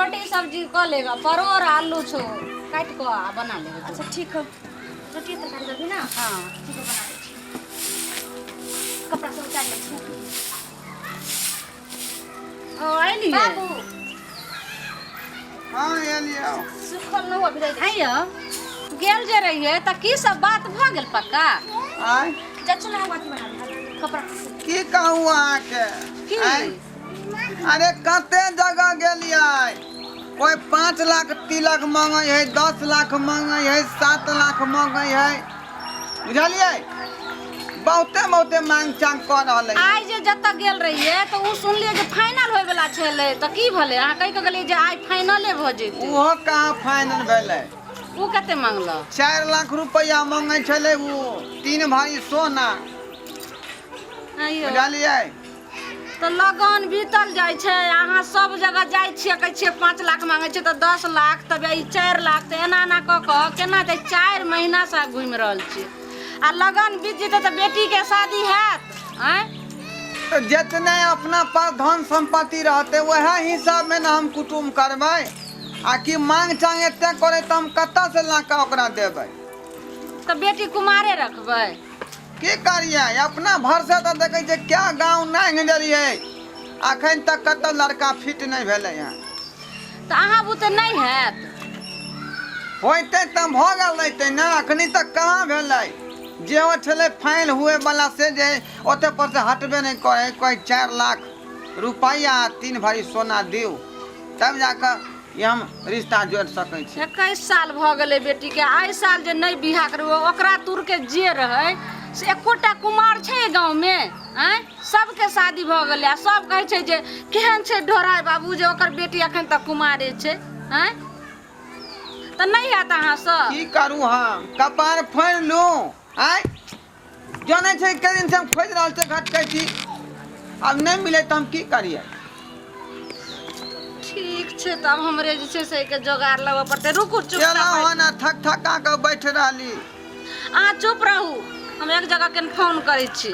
रोटी सब्जी कऽ लेगा, परोड़ आलू छौ काटि कऽ आ बना लेबै। अच्छा ठीक है, रोटी तरकारी देबही ना? हाँ। ठीक है, बना दै छी। कपड़ा सब उतारि लै छी। ओ अयलियै। बाबू। हाँ, एलियै। सुखल न हुआ भिजाइ दै छी। आइयो गेल जे रहियै तऽ की सब बात भऽ गेल पक्का? आय। जा चल, हम अथी बना दे कपड़ा। की कहू अहाँके? की? आँय? अरे कते जगह गेलियै, कोइ 5 लाख तिलक मांगै है, 10 लाख मांगै है, 7 लाख मांगै है, बुझलियै? बहुते बहुते मांग चांग कऽ रहल है। आइ जे जतऽ गेल रहियै तऽ ओ सुनलियै जे फाइनल होय वाला छलै, तऽ की भेलै? अहाँ कहि कऽ गेलियै जे आइ फाइनले भऽ जेतै। ओहो कहाँ फाइनल भेलै। ओ कते मांगलक? 4 लाख रुपैआ मांगै छलै ओ, 3 भारी सोना। आइयो। बुझलियै? तऽ लगन बीतल जाइ छै, अहाँ सब जगह जाइ छियै, कहै छियै 5 लाख मांगै छै तऽ 10 लाख, तब ई 4 लाख, तऽ एना एना कऽ कऽ केना जाइ? 4 महीनासँ घुमि रहल छियै आ लगन बीत जेतै तऽ बेटीके शादी हैत? आँय? तऽ जितने अपना पास धन संपत्ति रहतै, वएह हिसाब में ने हम कुटुम करबै। आ कि मांग चांग एते करे तऽ हम कतऽ से ला कऽ ओकरा देबै? तऽ बेटी कुमारे रखबै? की करियै, अपना भरसे तऽ देखै छियै क्या गाँव नांघि देलियै, अखन तक कतऽ लड़का फिट नहि भेलै हँ। तऽ अहाँ बुते नहि हैत? होइतै तऽ भऽ गेल रहितै ने, अखनी तक कहाँ भेलै? जे ओ छलै फाइल हुए वाला, से जे ओते पर से हटबे नहि करै। कोइ 4 लाख रुपैआ आ 3 भरी सोना दियौ, तब जाकऽ ई हम रिश्ता जोड़ि सकै छी। 21 साल भऽ गेलै बेटीके, एहि साल जे नहि बियाह करबै, ओकरा तुरके जे रहै से एकोटा कुमार छै गाँवमे? आँय, सबके शादी भऽ गेलै आ सब कहै छै जे केहन छै ढोराइ बाबू जे ओकर बेटी एखन तक कुमारे छै। आँय, तऽ नहि हैत अहाँसँ? की करू, हम कपार फोड़ि लू? आँय, जानै छै, कई दिन से हम खोजि रहल छियै, घटकै छी, आब नहि मिले तऽ हम की करियै? ठीक छै, तब हमरे जे छै से एहिके जोगाड़ लगबऽ पड़तै। रुकू, चुप। चलऽ हन आ थक थका कऽ बैठ रहली। अहाँ चुप रहू, हम एक जगह के फोन करै छी।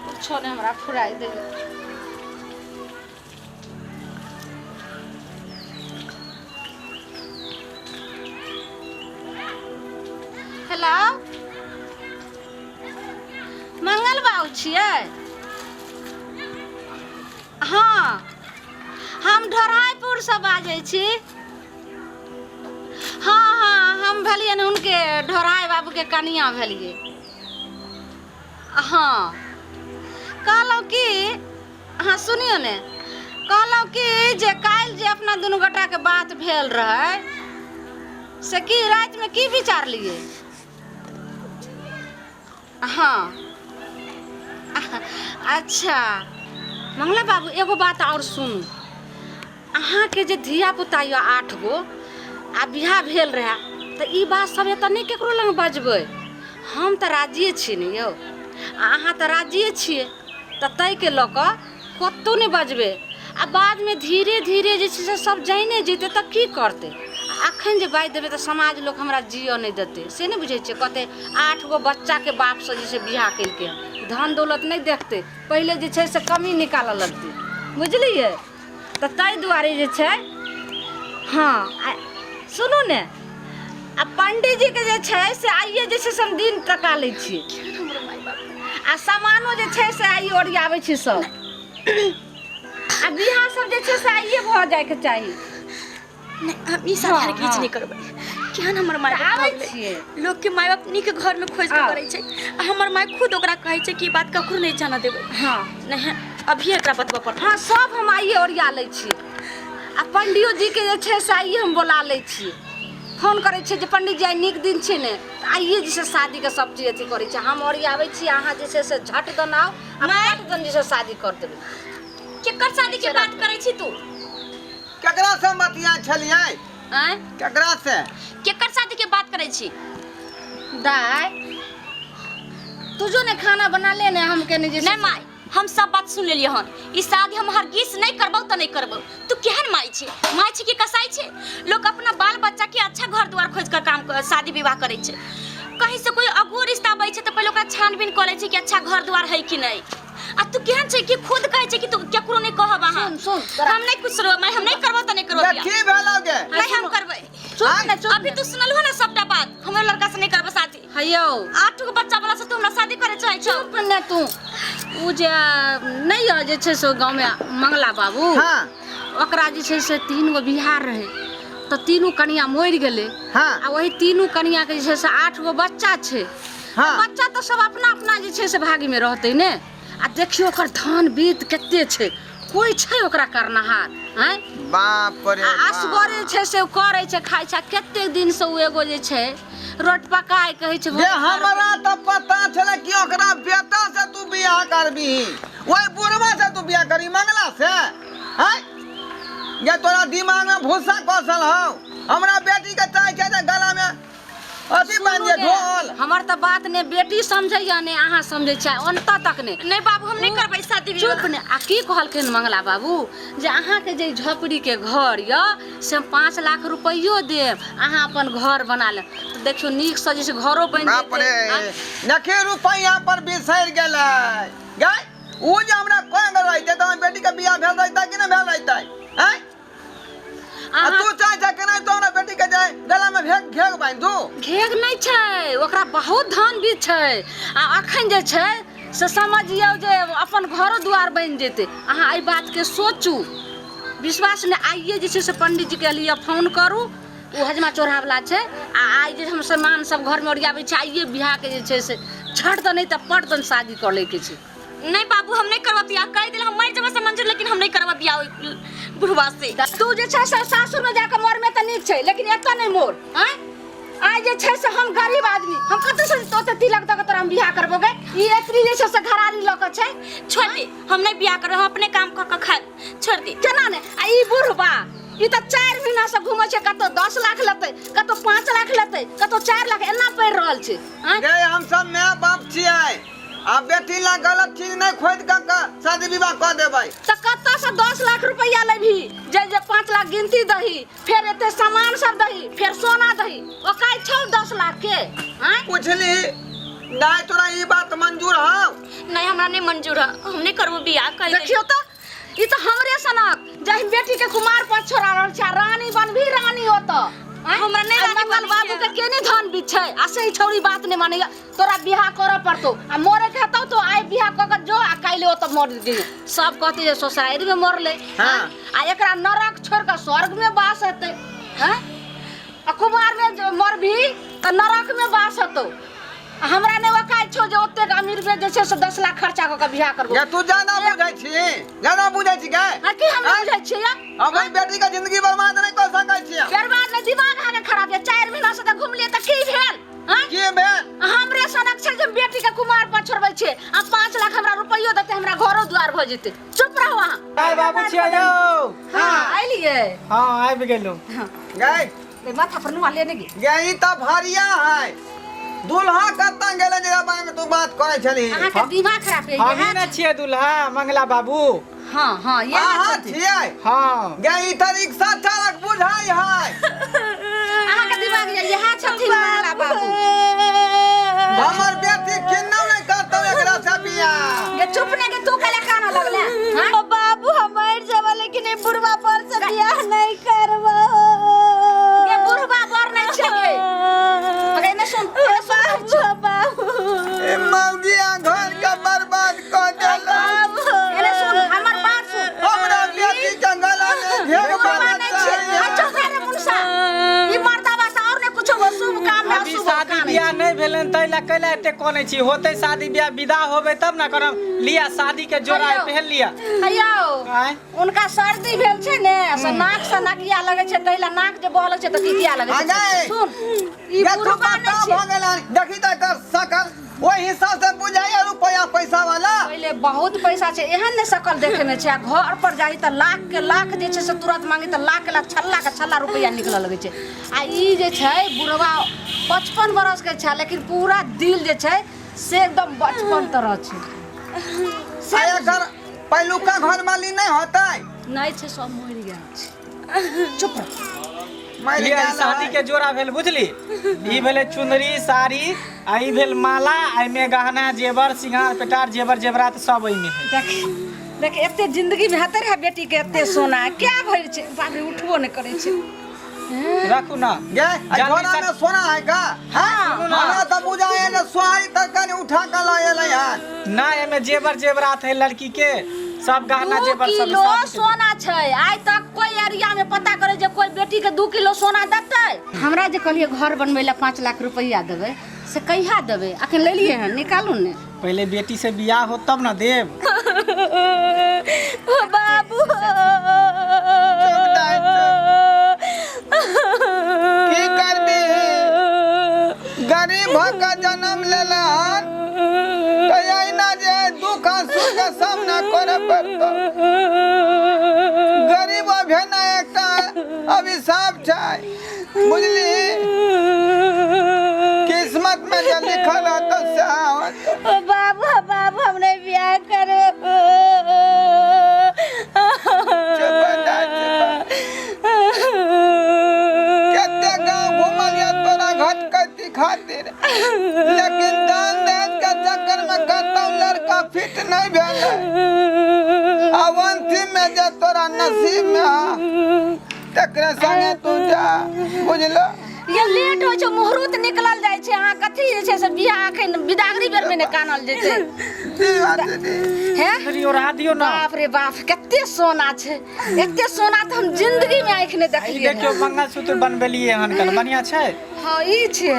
कुछो नहि हमरा फुराइ दैए। हेलो, मंगल बाबू छियै? हँ, हम ढोराइपुरसँ बाजै छी। हँ हँ, हम भेलियै हुनके, ढोराइ बाबूके कनिया भेलियै। हँ, कहलहुँ कि, अहाँ सुनियौ ने, कहलहुँ कि जे काल्हि जे अपना दुनू गोटाके बात भेल रहै, से की रातिमे की विचारलियै? हँ, अच्छा मंगला बाबू, एगो बात आओर सुनू। अहाँके जे धिया पुता यऽ आठ गो आ बियाह भेल रहए, तऽ ई बात सब एतऽ नहि ककरो लग बजबै। हम तऽ राजिए छी ने यौ, आ अहाँ तऽ राजिए छियै, तऽ ताहिके लऽ कऽ कतहु नहि बजबै। आ बादमे धीरे धीरे जे छै से सब जाइने जेतै तऽ की करतै? आ एखन जे बाजि देबै तऽ समाज लोक हमरा जियऽ नहि देतै, से नहि बुझै छियै? कहतै आठ गो बच्चाके बापसँ जे छै बियाह केलकै हँ, धन दौलत नहि देखतै, पहिले जे छै से कमी निकालऽ लगतै, बुझलियै? तऽ ताहि दुआरे जे छै, हँ, आ सुनू ने, आ पंडीजीके जे छै से आइए जे छै से हम दिन तका लै छी आ सामानो जे छै से आइए ओरियाबै छी सब, आ बियाह सब जे छै से आइए भऽ जाइके चाही। नहि, हम ई सब हरगिज नहि करबै। केहन हमर माय तऽ बाप आबै भऽ गेलै? छियै। लोकके माय बाप नीक घरमे खोजि कऽ आउ। करै छै आ हमर माय खुद ओकरा कहै छै कि ई बात ककरो नहि जानऽ देबै। नहि, अभिये एकरा बतबऽ पड़तै। हँ, सब हम आइए ओरिया लै छियै आ पंडियो जीके जे छै से आइए हम बोला लै छियै। फोन करै छियै जे पंडीजी, आइ नीक दिन छै ने, तऽ आइए जे छै शादीके सब चीज अथी करै छै। हम ओरियाबै छी, अहाँ जे छै से झट दन आउ आ झट दन जे छै शादी कर देबै। केकर शादीके बात करै छी तू? केकरा से बतिया छलियै? आँय? केकरा से? केकर शादी के बात करै छी? दाय, तू जो ने खाना बना ले ने, हम केने जे नहीं माय, हम सब बात सुन लेलियै हन। ई शादी हम हरगिज नहीं करबौ तऽ नहीं करबौ। तू केहन माय छी? माय छी कि कसाई छै? लोक अपना बाल बच्चा के अच्छा घर द्वार खोज कर काम शादी विवाह करै छै। कहीं से कोई अगुओ रिश्ता अबै छै तऽ पहिले ओकरा छानबीन कऽ लै छै कि अच्छा घर द्वार है कि नहीं। आ तू केहन छै कि खुद कहै छै कि तू केकरो नहीं कहब अहाँ? सुन सुन तोरा हम नहीं कुछ सुनबो माय, हम नहीं करबो त नहीं करबो गे बियाह। की भेलौ गे? नहीं हम करबै। चुप ने, चुप अभी ने। तू सुनलहो ना सबटा बात, हमरो लड़का से नहीं करबो शादी। हयौ, 8 गो बच्चा वाला से तू हमरा शादी करे चाहै छौ? चुप ने तू। उ जे नहीं है जे छै से गाँव में मंगला बाबू, हाँ, ओकरा जे छै से 3 गो बिहार रहे तऽ तीनू कनिया मरि गेलै। हाँ। आ वही तीनू कनिया के जे छै से 8 गो बच्चा छै। हाँ। बच्चा तऽ सब अपना अपना जे छै से भागी में रहतै ने। आ देखियौ ओकर धान बीत कते छै, कोइ छै ओकरा करनहार? आँय? बाप रे आ बाप। असगरे छै से ओ करै छै, खाइ छै। आ कते दिन से ओ एगो जे छै रोट पकाय कहै छै। जे हमरा तऽ पता छलै कि ओकरा बेटा से तू बियाह करबी, ओहि बुढ़वा से तू बियाह करबी, मंगला से। आँय? ये तोरा दिमाग में भूसा कसल हौ। हमरा बेटी के चाहे छै जे गला में अथी बान्हि दे ढोल। हमर तऽ बात ने बेटी समझैया ने अहाँ समझै छियै, अनतऽ तक ने। नहीं बाबू, हम नहीं करबै शादी विवाह। चुप ने। आ की कहलखिन मंगला बाबू जे अहाँके जे झोपड़ी के घर यऽ से हम 5 लाख रुपैयो देब, अहाँ अपन घर बना लेब। तऽ देखियौ नीकसँ जे छै घरो बनि बाप रे, जेतै। देखी रुपैआ पर बिसरि गेलै गै। उ जे हमरा कह गेल रहितै तऽ हमर बेटी के बियाह भेल रहितै कि नहि भेल रहितै? आँय? आ तू चाहै छै कि नहि तो हमरा बेटी के जाय गला में घेग घेग बान्हि दू? घेग नहि छै, ओकरा बहुत धान बीज छै। आ अखन जे छै से समझियौ जे अपन घरो दुआर बनि जेतै। अहाँ एहि बातके सोचू, विश्वास नहि। आइए जे छै से पंडीजीके लिए फोन करू, ओ हजमा चोरावला छै। आ आइ जे हम सामान सब घरमे ओरियाबै छै, आइए बियाहके जे छै से छठ तऽ नहि तऽ पट दन शादी कऽ लैके छै। नहीं बाबू, हम नहीं करबो बियाह। कह दिल हम मर जेबै से मंजूर, लेकिन हम नहीं करबो बियाह ओइ बुढ़वा से। तू जे छै से सासुर में जाके मरमे तऽ नीक छै, लेकिन एतऽ नहि मोर। आँय? आइ जे छै से हम गरीब आदमी, हम कतऽ से ओते तिलक दऽ के तोरा हम बियाह करबो गे? ई एतनी जे छै से घरारी लऽ के छै। छोड़ दे, हम नहीं बियाह करबै, हम अपने काम कऽ के खायब, छोड़ दे। केना नहि? आ ई बुढ़वा ई तऽ 4 महीना से घूमै छै, कतौ 10 लाख लेतै, कतौ 5 लाख लेतै, कतौ 4 लाख, एना पड़ि रहल छै। आँय? गे हम सब माय बाप छियै, आ बेटी ला गलत चीज नहीं खोद के शादी विवाह कऽ देबै। तऽ कतऽ से 10 लाख रुपैआ लेबही जे जे 5 लाख गिनती दही, फेर एते सामान सब दही, फेर सोना दही, ओकाय छौ 10 लाख के? आँय? पुछली नहीं तोरा ई बात मंजूर हौ? नहीं, हमरा नहीं मंजूर है, हम नहीं करबो बियाह। कह देली। देखियौ तऽ ई तऽ हमरे सनक जाहि बेटी के कुमार पर छोड़ा रहल छै, आ रानी बनबी रानी ओतऽ। आँय? हमरा नहि आ रानी मंगल बनैके। बाबू के केने धन बीत छै, आ से ई छौड़ी बात नहि मानैया। तोरा बियाह करऽ पड़तौ, आ मरे के हेतौ तो आइ बियाह कऽ के जो आ काल्हि ओतऽ मर गेली। सब कहतै जे ससुरारि में मरलै। हाँ। आ एकरा नरक छोड़ि कऽ स्वर्ग में वास हेतै। हँ? आ कुमार में जे मरबी तऽ नरक में वास हेतौ। आ हमरा नहि ओकाय छौ जे ओतेक अमीर में जे छै से 10 लाख खर्चा कऽ के बियाह करबो। गे तू ज्यादा बुझै छी, ज्यादा बुझै छी गे। आ की हम नहि बुझै छियै? हम ओहि बेटी के जिंदगी बर्बाद नहि कऽ सकै छियै। बर्बाद नहि, दिमाग अहाँके खराब यऽ। 4 महीना से तऽ घुमलियै तऽ की भेल? आँय? की भेल? हमरे सनक छै जे बेटी के कुमार पर छोड़बै छै, आ 5 लाख हमरा रुपैयो देतै, हमरा घरो दुआर भऽ जेतै। चुप रहू अहाँ। आय बाबू छियै यौ। हाँ, अयलियै? हाँ, आबि गेलहुँ। गै रे, माथा पर नुआ लेने गे। गै ई तऽ भरिया है, दूल्हा कतऽ गेलै जेकरा बारे में तू बात करै छली? अहाँके दिमाग खराब है। हमही ने छियै दूल्हा मंगला बाबू। हाँ हाँ, इएह अहाँ छथिन। छियै? हाँ। गै ई तऽ रिक्शा चालक बुझाइ है। अहाँके दिमाग ये इएह छथिन मंगला बाबू। हमर बेटी किन्नौ नहि करतौ एकरा से बियाह। गे चुप ने गे, तू कैला कानऽ लगले? हाँ? बाबू हम मर जेबै, लेकिन ई बुढ़वा पर से बियाह नहीं करबो। गे बुढ़वा बर नहीं छै गे। अगे एने सुन, एने सुन कहै छियौ। बाबू ए मौगिया घर के बर्बाद कऽ देलक। एने सुन, हमर बात सुन। हमरा बेटी के गला में घेर बुढ़वा बान्हल नहीं छै। चाही। हाँ, चुप रह रे मुनसा। ई मर्दावा से और ने कुछो हो, शुभ काम में अभी अशुभ शादी काम है। बियाह नहीं भेलन तै ला कैला एते कनै छी? होतै शादी बियाह, विदा होबै तब ना करब। लिया शादी के जोड़ा हेलो। पहन लिया। हैयौ, आँय? उनका सर्दी भेल छै ने, से नाक से नकिया लगै छै, तै ला नाक जे बहलै छै तऽ किकिया लगै छै। आगे। सुन, ई गे तू बुढ़वा बताओ नहि छै। भऽ गेल हन। देखी तऽ एकर सकल ओहि हिसाब से बुझाइया रुपया पैसा वाला। पहिले बहुत पैसा छै, एहन नहि सकल देखे में छै। आ घर पर जाही तऽ लाख के लाख जे छै से तुरंत मांगी तऽ लाख के लाख, छल्ला के छल्ला रुपया निकलऽ लगै छै। आ ई जे छै बुढ़वा 55 बरस के छै, लेकिन पूरा दिल जे छै से एकदम बचपन तरह छै। आ एकर पहिलुका घर माली नहि होतै? नहि छै, सब मरि गेल छै। चुप रह। मरि लिअ, ई गेल शादी है। के जोड़ा भेल बुझली। ई भेलै चुनरी साड़ी, आ ई भेल माला, आ एहिमे गहना जेवर सिंगार पेटार जेवर जेवरात सब एहिमे है। देख, देख एते जिंदगी में हेतै रहे बेटी के एते सोना क्या भरि छै बाप रे उठबो नहि करै छै रखू ना गे आ जल्दी झोरा से- में सोना है का हाँ। सुनू ना। हमरा तऽ बुझाइ है जे सोहारी तरकारी उठा के लऽ एलै हन ना एमे जेवर जेवरात है लड़की के सब गहना दू जेवर सब किलो शादी के- सोना छै आइ तक कोई एरिया में पता करे जे कोई बेटी के 2 किलो सोना देतै। हमरा जे कहलिए घर बनबै लए 5 लाख रुपैआ देबै, से कहिया देबै? अखन लेलिए हन? निकालू ने। पहले बेटी से बियाह हो तब ना देब। ओ बाबू। चुप दाइ, चुप। की करबी, गरीब भऽ के जन्म लेले हन तऽ एहिना जे दुख आ सुख के सामना करऽ पड़तौ। गरीब भेना एकटा अभिशाप छै, बुझली? किस्मत में जे लिखल रहतौ सएह होतौ। ओ बाबू, बाबू, हम नहीं बियाह करबो। चुप दाइ, चुप। कते गाँव घुमल या तोरा घटकैती खातिर, लेकिन दान दहेज के चक्कर में कतौ लड़का फिट नहीं भेलै। आब अंतिम में जे तोरा नसीब में आ तकरे संगे तू जा, बुझलो? ये लेट होइ छै, मुहूर्त निकलल जाइ छै। अहाँ कथी जे छै से बियाह अखन बिदागरी बेर में ने कानल जेतै? जी बात दीदी। हैं? चुनरी ओढ़ा दियौ ना। बाप रे बाप, कते सोना छै! एते सोना तऽ हम जिंदगी में आँखि नहि ई देखलियै। देखियौ, मंगलसूत्र बनबेलियै हन कल, बढ़िया छै? हँ, ई छै।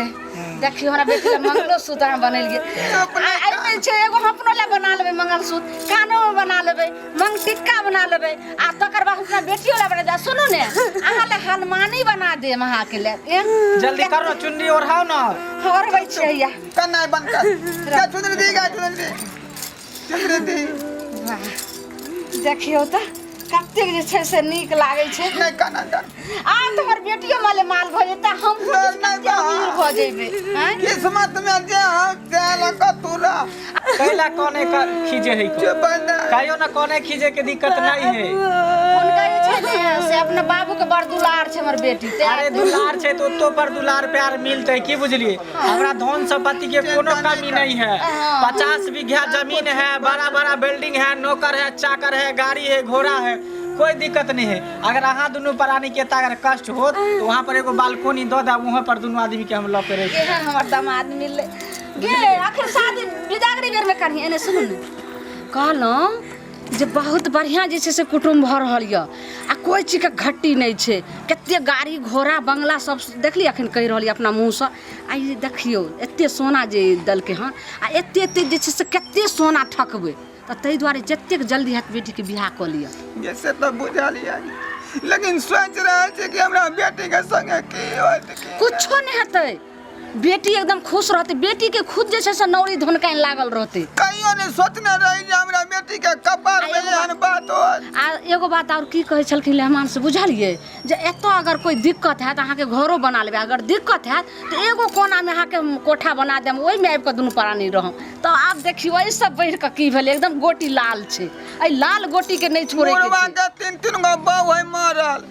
देखियौ, हमरा बेटी लए मंगलोसूत्र अहाँ बनेलियै। आ एहिमे छै एगो हम अपनो लए बना लेबै मंगलसूत्र, कानोमे बना लेबै, मंगटिक्का बना लेबै आ तकर बाद अपना बेटियो लए बना देब। सुनू ने, अहाँ लए हनुमानी बना देब अहाँके लए। जल्दी करो, चुनरी ओढ़ाउ ना। ओढ़बै छियै हैया। कन्नाइ बंद कर। जा, चुनरी दी गा, चुनरी दी, चुनरी दी। वाह, देखियौ तऽ कतेक जे छै से नीक लागै छै। नहि काना जा। आब तऽ हमर बेटियो माले माल भऽ जेतै, हम नहि, नहि, कते अमीर भऽ जेबै आँय? किस्मत में जे हम ते लऽ कऽ तू रह। कैला कोने का खीजे है को? चुप ना। कहियो ना, कोने खीजे के दिक्कत नहीं है। हुनका जे छै ने से अपना बाबू के बड़ दुलार छै हमर बेटी तें। अरे दुलार छै तो ओतो पर दुलार प्यार मिलते की, बुझलिए? हमरा धन संपत्ति के कोनो कमी नहीं है। 50 बीघा जमीन है, बड़ा बड़ा बिल्डिंग है, नौकर है, चाकर है, गाड़ी है, घोड़ा है, कोई दिक्कत नहीं है। अगर अहाँ दुनू प्राणी के अगर कष्ट हो तो वहाँ पर एगो बालकोनी दऽ दे, वहाँ पर दुनू आदमी के हम लऽ के रहि। एहन हमर दामाद मिललै गे। आखिर शादी बिदागरी बेर में करही। एने सुनू ने, कहलहुँ जे बहुत बढ़िआँ जे छै से कुटुम्ब भऽ रहल यऽ आ कोइ चीजके घट्टी नहि छै। कते गाड़ी घोड़ा बंगला सब देखली, अखन कहि रहल यऽ अपना मुँहसँ। आ ई देखियौ, एते सोना जे देलकै हन आ एते एते जे छै से कते सोना ठकबै तऽ ताहि दुआरे जतेक जल्दी हैत बेटीके बियाह कऽ लिअ। जैसे तऽ बुझलियै, लेकिन सोचि रहल छी कि हमरा बेटी के संगे की होत की। कुछो नहि हेतै, बेटी एकदम खुश रहतै। बेटीके खुद जे छै से नौरी धुनकानि लागल रहतै। कहियो नहि सोचने रही जे हमरा बेटी के कपार में एहन बात होत। आ एगो बात आओर की कहै छलखिन मेहमान से बुझलियै? जे एतऽ अगर कोइ दिक्कत हैत, अहाँके घरो बना लेबै, अगर दिक्कत हैत तऽ एगो कोनामे अहाँके हम कोठा बना देब, ओहिमे आबि कऽ दुनू प्राणी रहब। तऽ आब देखियौ, एहिसँ बढ़ि कऽ की भेलै? एकदम गोटी लाल छै, एहि लाल गोटीके नहि छोड़ैके बुढ़वा छै। के तीन तीन गो बहु है मरल।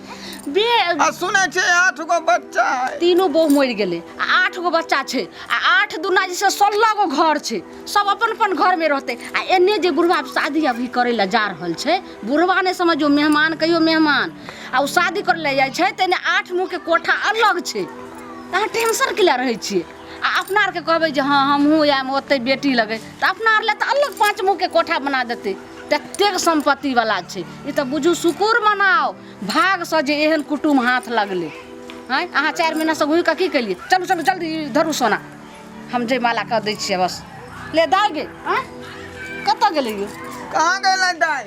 बे आ सुनै छै आठ गो बच्चा है। तीनू बहु मरि गेलै आ आठ गो बच्चा छै आ आठ दुना जे छै 16 गो घर छै। सब अपन अपन घरमे रहतै। आ एन्ने जे बुढ़वा शादी अभी करै लए जा रहल छै, बुढ़वा नहि समझियौ, मेहमान कहियौ, मेहमान आ ओ शादी करै लए जाइ छै तऽ एन्ने आठ मुँहके कोठा अलग छै। तऽ अहाँ टेंशन की लए रहै छियै? आ अपना आरके कहबै जे हँ, हमहूँ आयब ओतहि बेटी लगै, तऽ अपना आर लए तऽ अलग पाँच मुँहके कोठा बना देतै। ततेक सम्पत्तिवला छै ई। तऽ बुझू शुकुर मनाउ भागसँ जे एहन कुटुम्ब हाथ लगलै। आँय, अहाँ 4 महीनासँ घुमि कऽ की केलियै? चलू चलू, जल्दी धरू सोना, हम जयमाला कऽ दै छियै। बस ले दाइ गे। आँय, कतऽ गेलै यौ? कहाँ गेलै दाइ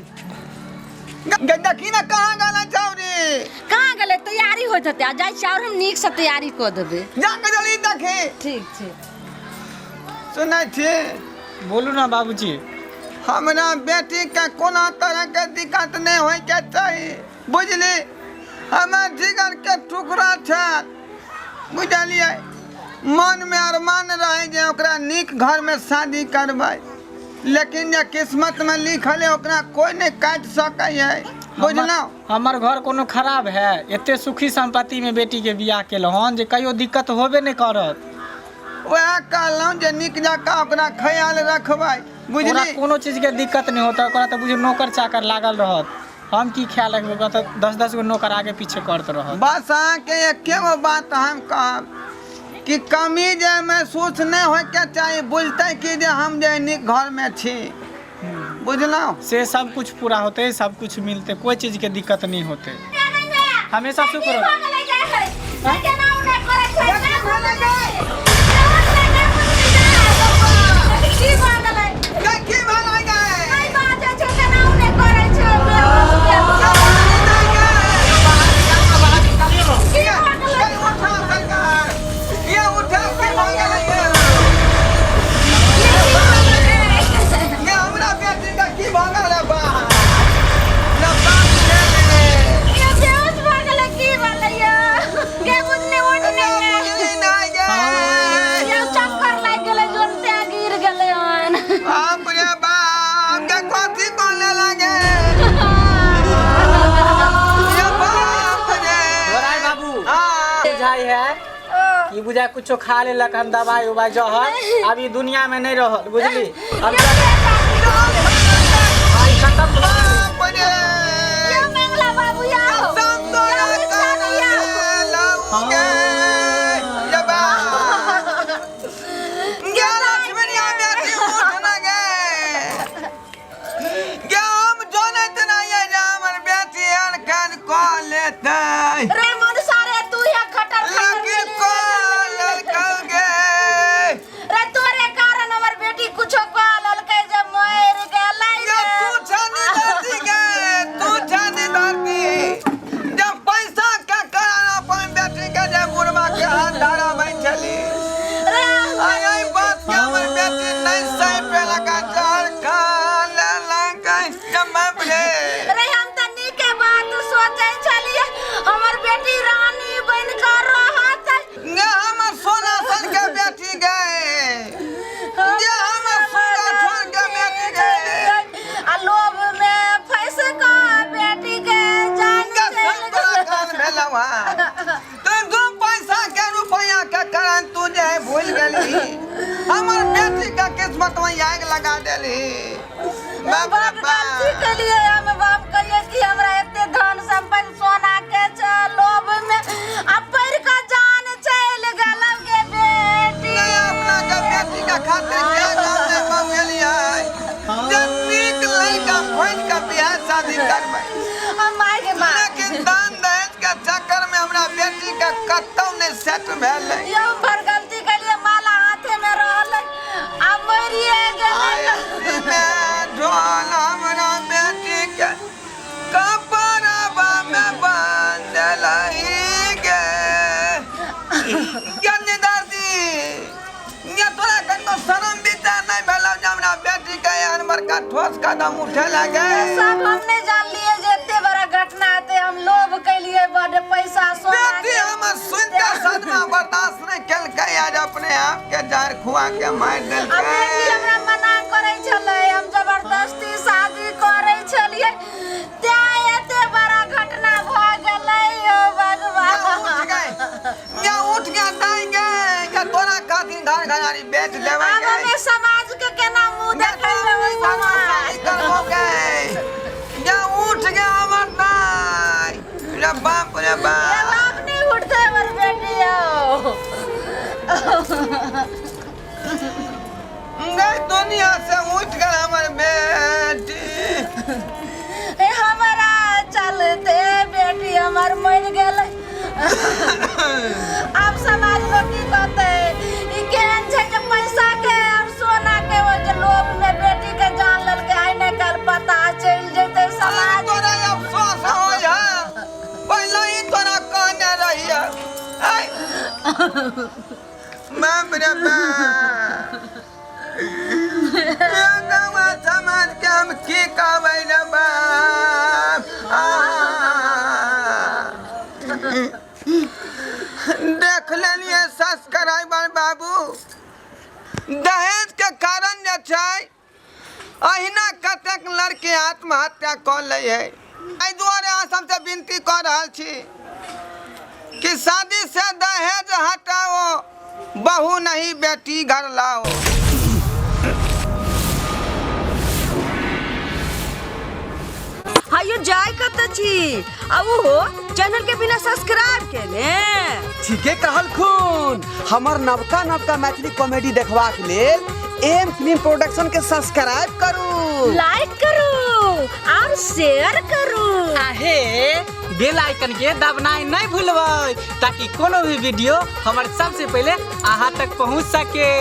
गे? देखी ने, कहाँ गेलै छौरी? कहाँ गेलै? तैयारी होइत हेतै। आ जाइ छियै, आओर हम नीकसँ तैयारी कऽ देबै। जाके जल्दी देखी। ठीक छै। सुनै छी? बोलू ना बाबूजी। हमरा बेटी के कोनो तरह के दिक्कत नहीं होय के चाही, बुझली? हमर जिगर के टुकड़ा छै, बुझलियै? मन में अरमान रहे जे ओकरा नीक घर में शादी करबै, लेकिन जे किस्मत में लिखल है ओकरा कोई नहीं काटि सकै है, बुझलहुँ? हमर घर कोनो खराब है? एते सुखी संपत्ति में बेटी के बियाह केलहुँ हन जे कहियो दिक्कत होबे नहि करत। वएह कहलहुँ जे नीक जकाँ ओकरा ख्याल रखबै। ओकरा बुझली कोनो चीजके दिक्कत नहि होतै ओकरा तऽ बुझू नौकर चाकर लागल रहत हम की ख्याल रखबै ओकरा तऽ दस दस गो नौकर आगे पीछे करत रहत बस अहाँके एके गो बात हम कहब कि कमी जे महसूस नहि होइके चाही बुझतै कि जे हम जे नीक घरमे छी बुझलहुँ से सब कुछ पूरा होतै सब कुछ मिलतै कोई चीजके दिक्कत नहि होतै हमेशा सुख रह की भेलै गे? ये उठा की भऽ गेलै ये? ये हमरा बेटी के की भऽ गेलै बा? ना बाप रे। ना बुझली नहि गे। चक्कर लागि गेलै जोरते गिर गेलै हन बाप रे बाप के कथी बोले लगे ये बाप रे गोराई बाबू हाँ। बुझाई है ई बुझाय कुछो खा लेलक हन दवाई उवाई जहर अब ई दुनिया में नहीं रहल बुझली अब चल आई खत्म भऽ गेलै। बाप रे मंगला बाबू याओ कसम तोरा लऊगे ये बाप गे लक्ष्मणिया बेटी उठ न गे गे हम जानैत नहीं है जे हमर बेटी एहन काज कऽ लेतै रे मनुष्य रे तू या खटर खटर लेकिन कऽ लेलकौ गे रे तोरे कारण हमर बेटी कुछो कह लेलकै जे मरि गेलै ये तू छानी धरती गे तू छानी धरती जब पैसा के कारण अपन बेटी के जे बुढ़वा के हाथ धराबै छली रे आइ एहि बात के हमर बेटी नहि सहि पेलक आ जहर खा लेलक बाप रे रे हम त नीके बात सोचै छलियै हमर बेटी रानी बनि कऽ रहत गे हमर सोना सन के बेटी गे गे हमर सोना छोड़ के बेटी गे आ लोभ में फंस कऽ बेटी के जान गे चलि सब तोरा गेलै। कान भेलौ हँ तू दू पैसा के रुपैया के कारण तू जे है भूल गेली हमर बेटी के किस्मत में आग लगा देली बाप रे बड़ गलती बाप केलियै हम बाप कहियै कि हमरा एते धन संपत्ति सोना के छै लोभ में आ पढ़ि कऽ जान चलि गेलौ गे बेटी नहीं अपना के बेटी के खातिर के गाँव में मंगेलियै जे नीक लड़का खोजि के बियाह शादी करबै हम माय गे माय लेकिन दान दहेज के चक्कर में हमरा बेटी के कतौ नहि सेट भेलै यौ बड़ गलती केलियै माला हाथे में रहलै आ मरिए गेलै में ढोल हमरा बेटी के कपड़वा में बांधलही गे ज्ञानदारजी ये तोरा कनिको शरम विचार नहि भेलौ जे हमरा बेटी के एहन बड़का ठोस कदम उठे लगे सब हम नहि जानलियै जे एते बड़ा घटना हेतै हम लोभ केलियै बड पैसा सोना बेटी के हमर सुनि के सदमा बर्दाश्त नहि केलकै आज अपने आप के जार खुआ के मारि आ देलकै बेटी हमरा मना करै छलै हम जबरदस्ती शादी करै छलियै तें एते बड़ा घटना भऽ गेलै यौ या उठ भगवान गए या उठ गया दाई गे या तोरा खातिर घर घरारी बेच देबै आब गे हमे समाज के केना मुंह या देखेबै तू समाज करबो गे या उठ गया हमर दाई रे बाप रे ये बाप बाप नहीं उठते हमर बेटी यौ गए दुनिया से उठ गए हमर बेटी ए हमरा चलते बेटी हमर मरि गेलै आब समाज लोग की कहतै ई केहन छै जे पैसा के और सोना के ओहि के लोभ में बेटी के जान लेलकै आइ ने काल्हि पता चलि जेतै अरे समाज तोरा अफसोस होय है पहले ही तोरा कहने रहिए आय बाप रे बाप ये गाँव समाज के हम की कहबै रे बाप आ। देख लेलिए सब्सक्राइबर बाबू दहेज के कारण जे छै अहिना कतेक लड़की आत्महत्या कऽ लै है एहि दुआरे अहाँ सबसँ विनती कऽ रहल छी कि शादी से दहेज हटाओ बहू नहीं बेटी घर लाओ। यो जाय कत छी आ उहो चैनल के बिना सब्सक्राइब केने। ठीके कहलखुन। हमर नवका नवका मैथिली कॉमेडी देखबाक लेल एम फिल्म प्रोडक्शन के सब्सक्राइब करू, लाइक करू और शेयर करू। आहे बेल आइकन के दबनाइ नहीं भूलबै ताकि कोनो भी वीडियो हमर सबसे पहले अहाँ तक पहुँच सके।